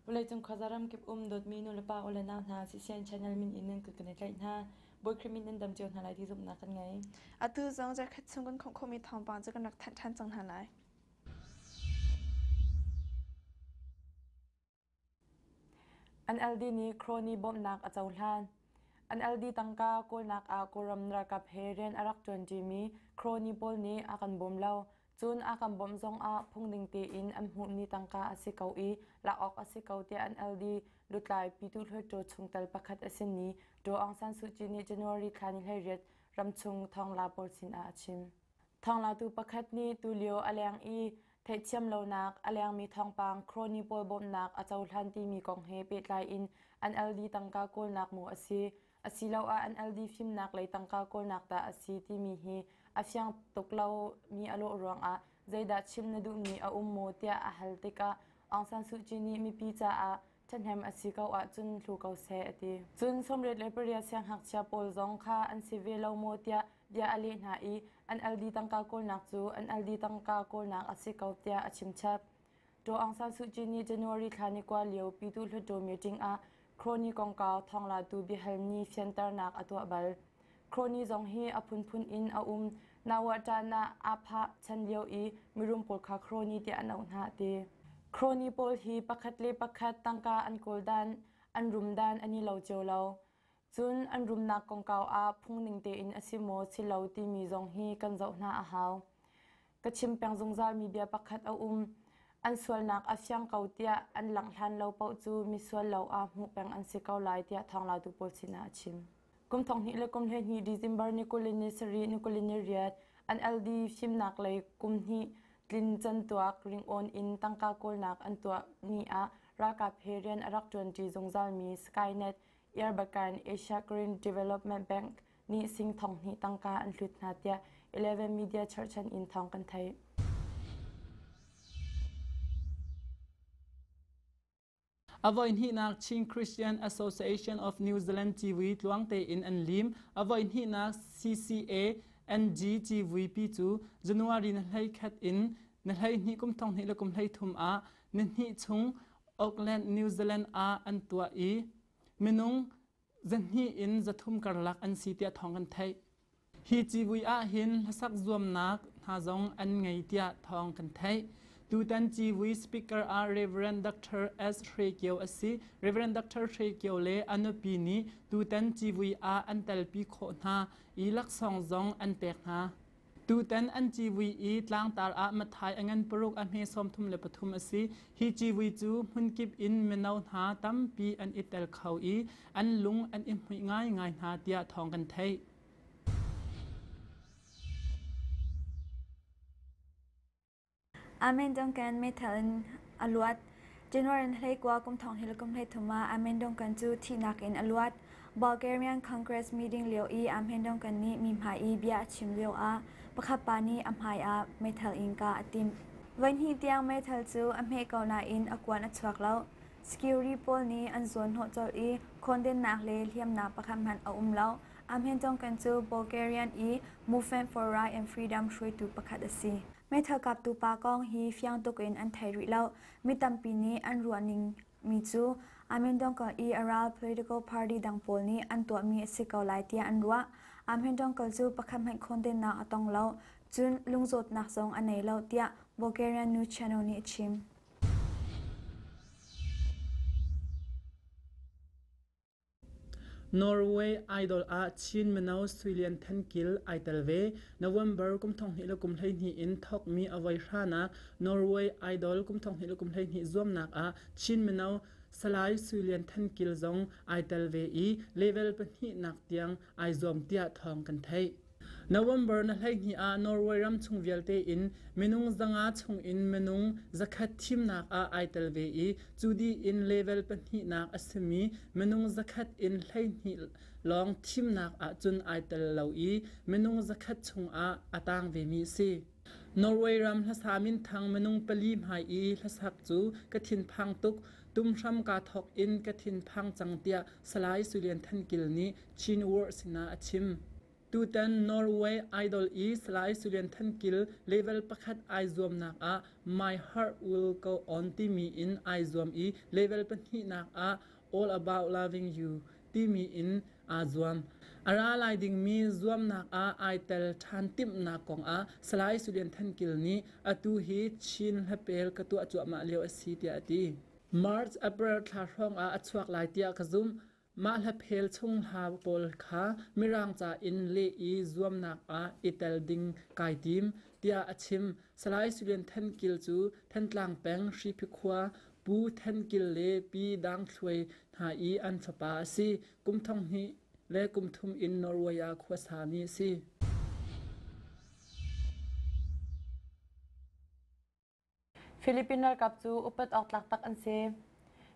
Vawleicung khuaza ramkip um dawtmi nulepa u le nau hna CCN channel min in nan kut kan i tlaih hna. Bawi Khrih min nan dam cio hna lai ti zumhnak kan ngei. Atu zong zarkhat chung kan khawmh khawhmi thawngpang cu kan rak thanh ṭhan cang hna lai. NLD nih crony bawmhnak a cohlan. NLD tangka kawlnak ah Kawlram ralkap he rian a rak ṭuanṭimi crony pawl nih a kan bawm lo. Cun a kan bawmh zongah phungning tein an hmuhmi tangka a si ko i lak awk a si ko tiah NLD lutlai Pyituh Hluttaw chungtel pakhat a simi Daw Aung San Suu Kyi nih January thla ni 18 ramchung thawngla pawl sinah a chim. Thawnglatu pakhat nih tulio a leng i theihthiam lonak a lengmi thawngpang crony pawl bawmhnak a cohlan timi kong he pehtlai in NLD tangka kawlnak maw a si asiloah NLD fimnak lei tangka kawlnak dah a si timi hi a fiang tuk lomi a lawh ruangah zeidah chim na duhmi a um maw tiah a hal tikah Aung San Suu Kyi nih mipi caah ṭhahnem a si ko ahcun hlu ko seh a ti. Cun 88 siangngakchia pawl zong kha an si ve lo maw tiah bia a leh hna i NLD tangka kawlnak cu NLD tangka kawlnak a si ko tiah a chimchap. Daw Aung San Suu Kyi nih January thla ni kua lio Pyituh Hluttaw meeting ah crony kongkau thawnglatu biahalmi fianternak a tuah bal. Crony zong hi a phunphun in a um. Nawahṭan ah aa phah chan lio i mirum pawl kha crony tiah an auh hna a ti. Crony pawl hi pakhat le pakhat tangka an kawl dan, an rum dan an i lo cio lo. Cun an rumnak kongkau ah phungning tein a si maw si lo timi zong hi kan zoh hna a hau. Ka chim peng zungzalmi bia pakhat a um. An sualnak a fiang ko tiah an langh hlan lo paoh cu misual lo ah hmuh peng an si ko lai tiah thawnglatu pawl sinah a chim. Kum 2012 December ni 20 ni sarih ni 20 ni riat NLD fimnak lei kum hnih tlin cantuak ringawn in tangka kawlnak an tuah ni ah ralkap he rian a rak ṭuanṭi zungzalmi Skynet Erbakan Asia Green Development Bank nih sing thong hnih tangka an hlut hna tiah Eleven Media cherhchan in thawng kan theih. A voihnihnak Chin Christian Association of New Zealand civui tluang tein an lim. A voihnihnak CCA NG civuipi cu January na 11 in na 12 kum thong hnih le kum 13 ah ni hnih chung Auckland, New Zealand ah an tuah i minung 200 in 300 karlak an si tiah thawng kan theih. Hi civui ahhin hlasak zuamnak hna zong an ngei tiah thawng kan theih. Tutan civui speaker ah Rev. Dr. S. Hre Kio a si. Rev. Dr. Hre Kio le a nupi nih tutan civui ah an telpi khawh hna i laksawng zong an pek hna. Tutan an civui i tlangtar ah Mathai a ngan paruk a hme 33 a si. Hi civui cu hmunkip in mino hna tampi an i tel kho i an lung an i hmuih ngaingai hna tiah thawng kan theih. Amen Duncan meithal in a luat. January 21 kum thong hnih le kum 33 ah Amen Duncan cu thihnak in a luat. Bulgarian Congress meeting lio i Amen Duncan nih mi hmai i bia a chim lio ah pakhat pa nih a hmai ah meithal in kah a timh. Voihnih tiang meithal cu a hmeh ko nain a kuan a chuak lo. Security pawl nih an zawn hnawh colh i khawndennak le hliamnak pakhat hmanh a um lo. Amen Duncan cu Bulgarian i Movement for Right and Freedom hruaitu pakhat a si. Meithal kaptu pa kong hi fiang tuk in an thei rih lo. Mi tampi nih an ruah ning mi cu Amen Dongkal i a ral political party dang pawl nih an tuahmi a si ko lai tiah an ruah. Amen Dongkal cu pakhat hmanh khawndennak a tong lo, cun lungzawtnak zong a nei lo tiah Bulgarian News Channel nih a chim. Norway Idol ah Chin mino Sui Lian Than Kil ai tel ve. November kum 2012 in thawkmi a voi hranak Norway Idol kum 2012 zuamnak ah Chin mino Salai Sui Lian Than Kil zong ai tel ve i level pahnihnak tiang ai zuam tiah thawng kan theih. November na 12 ah Norway ram chung vialte in minung 500 chung in minung 100 thimnak ah ai tel ve i cu dih in level pahnihnak a simi minung 100 in 12 lawng thimnak ahcun ai tel lo i minung 100 chungah a tang vemi a si. Norway ram hlasa minthang minung pali hmai i hlasak cu ka thinphang tuk tumhram kaa thawk in ka thinphang cang tiah Salai Sulian Than Kil nih Chin World sinah a chim. Tutan Norway Idol i Salai Sulian Thankil level pakhat ai zuamnak ah My Heart Will Go On timi in ai zuam i level pahnihnak ah All About Loving You timi in aa zuam. A ra lai dingmi zuamnak ah ai tel ṭhan timhnak kongah Salai Sulian Thankil nih atu hi Chin hlapel ka tuah cuahmah lio a si tiah a ti. March, April thla hrawng ah a chuak lai tiah ka zumh. Mah hlaphel chung hla pawl kha Mirang ca in leh i zuamnak ah i tel ding kai tim, tiah a chim. Salai Sulian Thankil cu Thantlang peng Hriphi khua Pu Than Kil le Pi Dang Thluai hna i an fapa a si. Kum thonghnih le kum thum in Norway ah khuasami a si. Philippine ralkap cu upat awk tlak tak an si.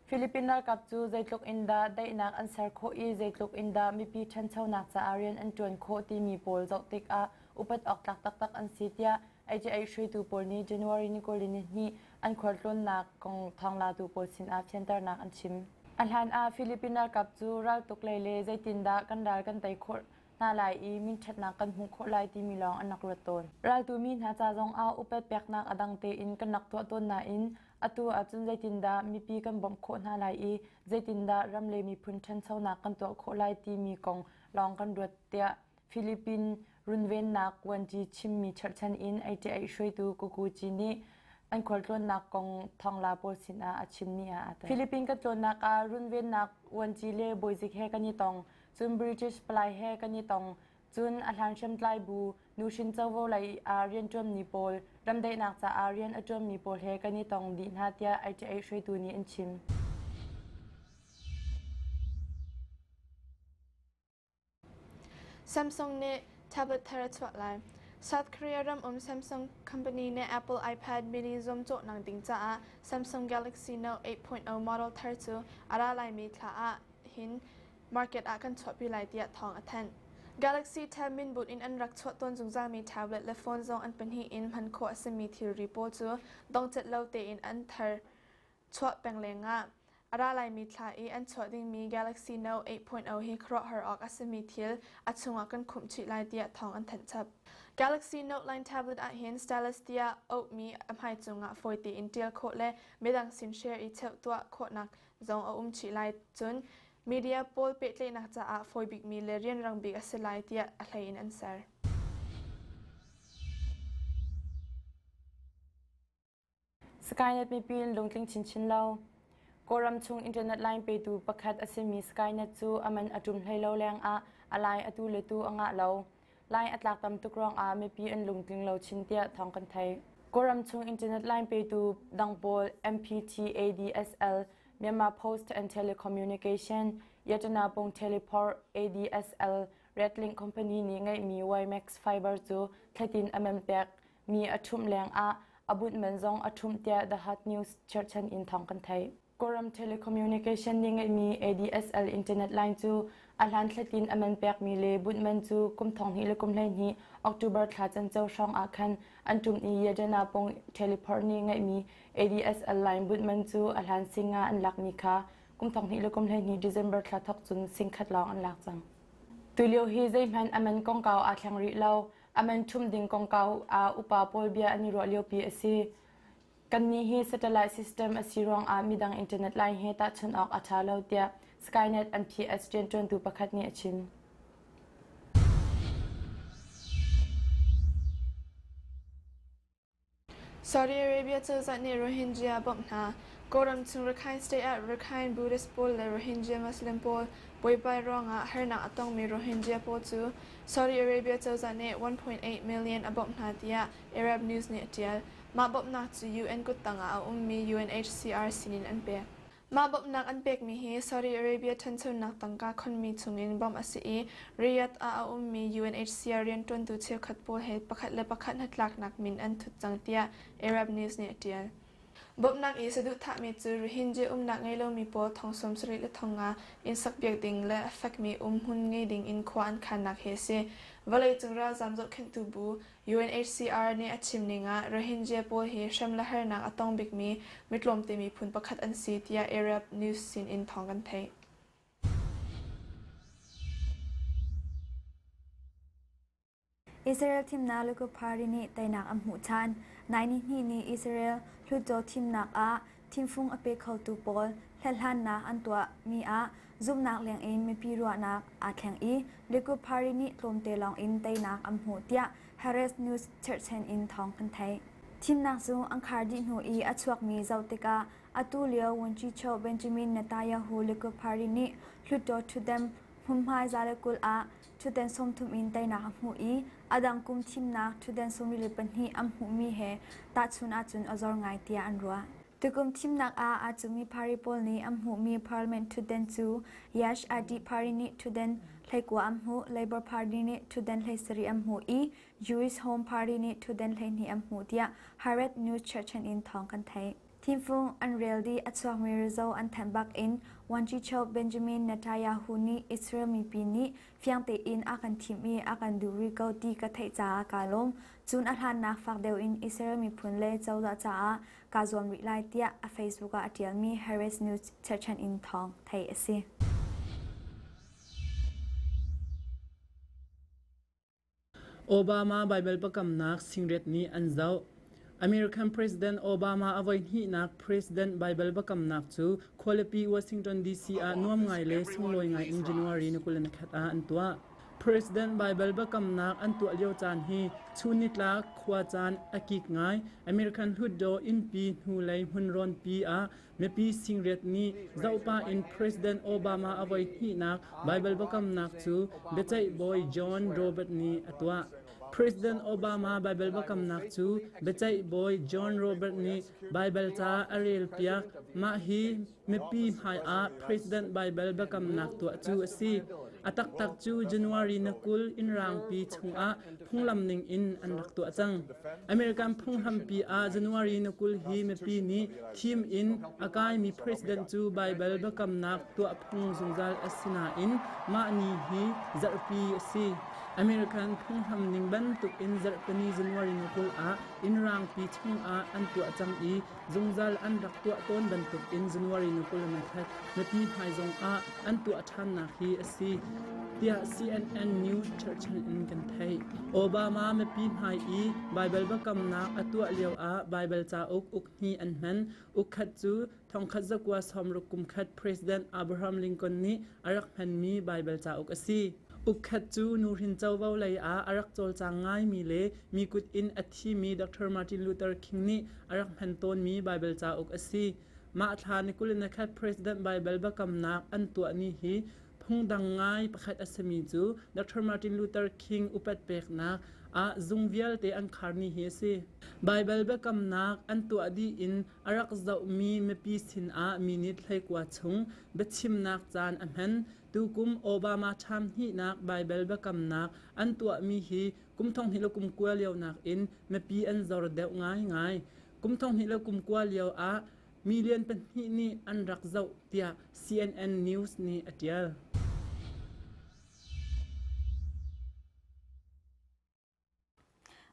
Philippine ralkap cu zeitluk in dah daihnak an ser khawh i zeitluk in dah mipi ṭhanchonak caah rian an ṭuan khawh timi pawl zoh tikah upat awk tlak taktak an si tiah AJA hruaitu pawl nih January ni 22 an khualtlawnnak kong thawnglatu pawl sinah fianternak an chim. A hlan ah Philippine ralkap cu raltuk lei le zeitindah kan ral kan tei khawh hna lai i minṭhatnak kan hmuh khawh lai timi lawng an rak ruat tawn. Raltu mi hna ca zongah upat peknak a dang tein kan rak tuah tawn nain atu ahcun zeitindah mipi kan bawmh khawh hna lai i zeitindah ram le miphun ṭhanchonak kan tuah khawh lai timi kong lawng kan ruat tiah Philippine runvennak vuanci chimmi cherhchan in ei hruaitu Kukuchi nih an khualtlawnnak kong thawngla pawl sinah a chimmi ah aa tel. Philippine kan tlawnnak ah runvennak vuanci le bawizik he kan i tong. Cun British palai he kan i tong. Cun a hlan hriamtlai bu nuhrin covo lei ah rianṭuanmi pawl, ramdaihnak caah rian a ṭuanmi pawl he kan i tong dih hna tiah ITA hruaitu nih an chim. Samsung nih tablet thar a chuah lai. South Korea ram um Samsung company nih Apple iPad mini zuamcawhnak ding caah Samsung Galaxy Note 8.0 model thar cu a ra laimi thla ah hin market ah kan chuahpi lai tiah thawng a thanh. Galaxy Tab minbut in an rak chuah tawn zungzalmi tablet le phone zong an pahnih in hman khawh a simi thilri pawl cu dongcat lo tein an thar chuah peng lengah a ra laimi thla i an chuah dingmi Galaxy Note 8.0 hi khuaruahhar awk a simi thil a chungah kan khumh chih lai tiah thawng an thanh chap. Galaxy Note line tablet ahhin stylus tiah auhmi a hmai cungah fawi tein ṭial khawh le midang sin share i cheuh tuah khawhnak zong a um chih lai. Cun media pawl pehtlaihnak caah fawi bikmi le rianrang bik a si lai tiah a hlei in an ser. Skynet mipi in lungtling chinchin lo. Kawlram chung internet line petu pakhat a simi Skynet cu a man a ṭum hlei lo lengah a line atu le tu a ngah lo. Line a tlak tam tuk ruangah mipi an lungtling lo chin tiah thawng kan theih. Kawlram chung internet line petu dang pawl MPT ADSL, Myanmar Post and Telecommunication, Yatanapung Teleport ADSL, Redlink Company nih ngeihmi WiMAX Fiber cu thlatin a man pek mi a ṭhumh lengah a bunh man zong a ṭhumh tiah The Hot News cherhchan in thawng kan theih. Kawlram Telecommunication nih ngeihmi ADSL internet line cu a hlan thlatin a man pekmi le bunh man cu kum 2012 October thla canco hrawng ah khan an ṭum i Yadana pawng Teleport nih ngeihmi ADSL line bunh man cu a hlan singa an lakmi kha kum 2012 December thla thawk cun sing khat lawng an lak cang. Tulio hi zeihmanh a man kongkau aa thleng rih lo. A man ṭhumh ding kongkau ah upa pawl bia an i ruah liopi a si. Kannih hi satellite system a si ruangah midang internet line he tahchunh awk a ṭha lo tiah Skynet NPS rianṭuantu pakhat nih a chim. Saudi Arabia cozah nih Rohingya bawmh hna. Kawlram chung Rakhine State ah Rakhine Buddhist pawl le Rohingya Muslim pawl buaibai ruangah harnak a tongmi Rohingya pawl cu Saudi Arabia cozah nih 1.8 million a bawmh hna tiah Arab News nih a ṭial. Mah bawmhnak cu UN kuttang ah a ummi UNHCR sinin an pek. Mah bawmhnak an pekmi hi Saudi Arabia ṭhanchonak tangka khonmi chungin bawmh a si i Riyadh ah a ummi UNHCR rianṭuantu cheukhat pawl he pakhat le pakhat hnatlaknak min an thut cang tiah Arab News nih a ṭial. Bawmhnak i saduhthahmi cu Rohingya umnak ngei lomi pawl thong 70 le thong nga inn sakpiak ding le a fekmi umhmun ngei ding in khua an khannak hi a si. Vawleicung ralzaam zohkhenhtu bu UNHCR nih a chim ning ah Rohingya pawl hi hrem le harnak a tong bikmi mitlawmte miphun pakhat an si tiah Arab News sin in thawng kan theih. Israel thimnak Likud Party nih teinak an hmuh ṭhan. Nai nihnih nih Israel Hluttaw thimnak ah thimfung a pe khotu pawl hlethlanak an tuahmi ah zumhnak lengin mipi ruahnak aa thleng i Likud Party nih tlawmte lawngin teinak an hmuh tiah Haaretz News cherhchan in thawng kan theih. Thimnak cu an khar dih hnu i a chuakmi zoh tikah atu lio Vuncicho Benjamin Netanyahu Likud Party nih Hluttaw ṭhutdem hmunhma 120 ah ṭhutden 30 in teinak a hmuh i a dang kum thimnak ṭhutden 22 an hmuhmi he tahchun ahcun a zor ngai tiah an ruah. Tukum thimnak ah aa cumi party pawl nih an hmuhmi parliament ṭhutden cu Yesh Atid party nih ṭhutden 19 an hmuh, Labour Party nih ṭhutden 17 an hmuh i Jewish Home Party nih ṭhutden 12 an hmuh tiah Haaretz News cherhchan in thawng kan theih. Thimfung an rel dih a chuakmi result an thanh bak in Vuancicho Benjamin Netanyahu nih Israel mipi nih fiang tein a kan thim i a kan duh rih ko ti ka theih caah kaa lawm. Cun a hlannak fak deuh in Israel miphun le cozah caah kaa zuam rih lai tiah a Facebook ah a ṭialmi Haaretz News cherhchan in thawng theih a si. Obama Baibal biakamnak singret nih an zoh. American President Obama a voihnihnak President Baibal biakamnak cu khualipi Washington DC ah nuam ngai le sunglawi ngai in January ni 21 ah an tuah. President Baibal biakamnak an tuah lio caan hi chun nitlak khua caan a kik ngai. American Hlutdaw innpi hnulei hmunrawnpi ah Mipi singriat nih zohpah in President Obama a voihnihnak Baibal biakamnak cu biaceih bawi John Robert nih a tuah. President Obama Baibal biakamnak cu biaceih bawi John Robert nih Baibal ca a relpiak. Mah hi mipi hmaiah President Baibal biakamnak tuah cu a si. A taktak cu January na 20 Inn Raangpi chungah phunglam ning in an rak tuah cang. American phunghrampi ah January na 20 hi mipi nih thim in a kaimi president cu Baibal biakamnak tuah phung zungzal a si nain mah ni hi zarhpi a si. American phunghram ning bantuk in zarhpini January ni 20 ah Inn Raangpi chungah an tuah cang i zungzal an rak tuah tawn bantuk in January ni 21 mipi hmai zong ah an tuah ṭhannak hi a si tiah CNN News cherhchan in kan theih. Obama mipi hmai i Baibal biakamnak a tuah lio ah Baibal cauk uk hnih an hman. Ukkhat cu 1960 kumkhat President Abraham Lincoln nih a rak hmanmi Baibal cauk a si. Ukkhat cu nuhrin covo lei ah a rak cawlcang ngaimi le mi kut in a thimi Dr. Martin Luther King nih a rak hman tawnmi Baibal cauk a si. Mah thla ni 21 President Baibal biakamnak an tuah ni hi phungdang ngai pakhat a simi cu Dr. Martin Luther King upat peknak ah zung vialte an khar ni hi a si. Baibal biakamnak an tuah dih in a rak zohmi mipi sinah minute 19 chung biachimnak caan a hman. Tukum Obama term hnihnak Baibal biakamnak an tuahmi hi kum thong hnih le kum kua lio nakin mipi an zor deuh ngaingai. Kum thong hnih le kum kua lio ah million pahnih nih an rak zoh tiah CNN News nih a ṭial.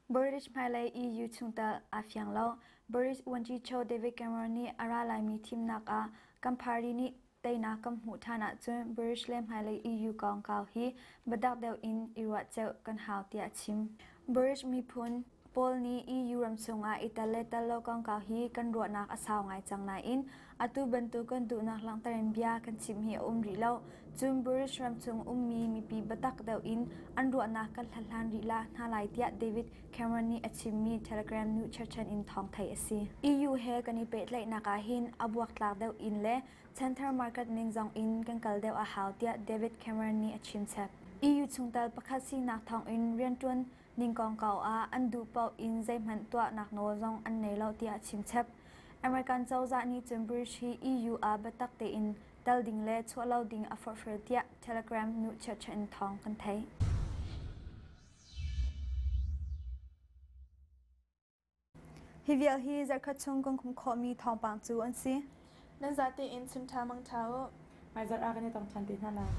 British hmailei EU chungtel aa fiang lo. British Vuanci David Cameron nih a ra laimi thimnak ah kan party nih teinak kan hmuh ṭhan ahcun British le hmailei EU kongkau hi biatak deuh in i ruah ceuh kan hau tiah a chim. British miphun pawl nih EU ram chungah i tel le tel lo kongkau hi kan ruahnak a sau ngai cang nain atu bantuk kan duhnak langhter in bia kan chim hi a um rih lo. Cun British ram chung ummi mipi biatak deuh in an ruahnak kan hlat rih la hna lai tiah David Cameron nih a chimmi Telegram nu cherchan in thawng theih a si. EU he kan i pehtlaihnak ah hin a buaktlak deuh in le chanthar market ning zong in kan kal deuh a hau tiah David Cameron nih a chim chap. EU chungtel pakhat sinak thawng in riantuan ning kongkau ah an duh paoh in zeihmanh tuahnak nawl zong an nei lo tiah a chim chap. American cozah nih cun British hi EU ah biatak tein tel ding le chuah lo ding a forhfial tiah Telegram nu cherhchan in thawng kan theih. Hi vial hi zarkhat chung kan khum khawhmi thawngpang cu an si. Nan zate in chim ṭha mang ṭha u. Hmaizarh ah kan i tong ṭhan te hna lai.